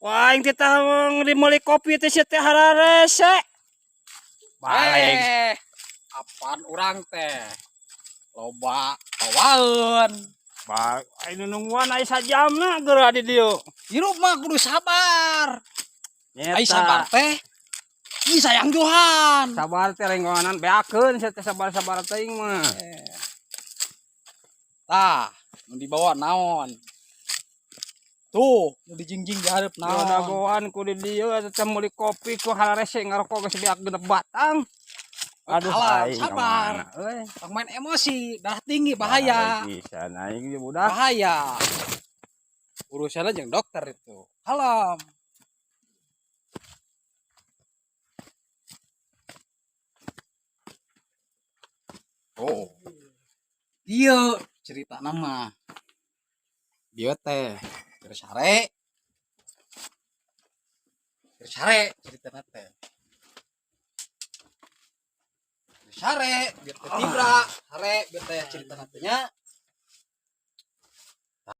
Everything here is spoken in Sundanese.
Wah, aing teh dimeuli kopi teh sia teh hararese. Balik. Eh, apaan urang teh? Loba bawaeun. Ba, aing nungguan aya sajamna geura di dieu. Hirup mah kudu sabar. Nyeta. Ai sabar teh. Ih sayang Johan. Sabar teh renggonan beakeun sia teh sabar-sabar teuing mah. Eh. Tah, nu dibawa naon? Tuh, nu dijingjing di hareup Naon naon? Dagoan ku di dieu eta teh meuli kopi ku hararese ngarokok geus beak genep batang. Aduh, Kalah, aing sabar. kamana, euy. Tong main emosi, darah tinggi bahaya. Bisa naik ge budak. Bahaya. Urusannya jeung dokter itu. Halam. Oh. Iya, cerita nama. Dia teh keur sare. Keur sare ceritana teh. Keur sare biar teh tibra, sare biar teh ceritana teh nya.